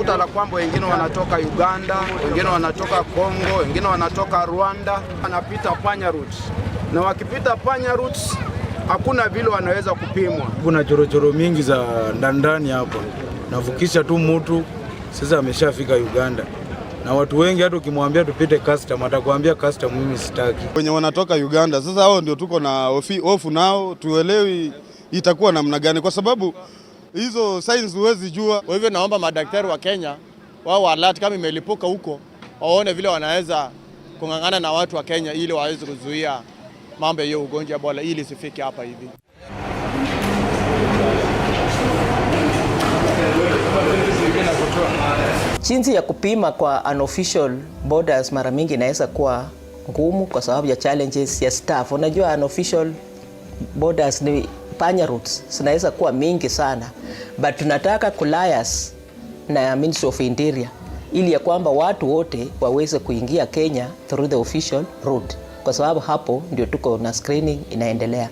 Unakuta la kwamba wengine wanatoka Uganda, wengine wanatoka Congo, wengine wanatoka Rwanda, wanapita panya routes, na wakipita panya routes hakuna vile wanaweza kupimwa. Kuna chorochoro mingi za ndani hapa, navukisha tu mtu sasa ameshafika Uganda, na watu wengi hata ukimwambia tupite custom atakwambia custom, mimi sitaki. Wenye wanatoka Uganda sasa, hao ndio tuko na hofu nao, tuelewi itakuwa namna gani, kwa sababu hizo signs huwezi jua. Kwa hivyo naomba madaktari wa Kenya wao alert, kama imelipuka huko waone vile wanaweza kung'ang'ana na watu wa Kenya ili waweze kuzuia mambo ya hiyo ugonjwa Ebola ili isifike hapa hivi. Jinsi ya kupima kwa unofficial borders mara mingi inaweza kuwa ngumu kwa sababu ya challenges ya staff. Unajua unofficial borders ni panya routes zinaweza kuwa mingi sana, but tunataka kuliaise na Ministry of Interior ili ya kwamba watu wote waweze kuingia Kenya through the official route, kwa sababu hapo ndio tuko na screening inaendelea.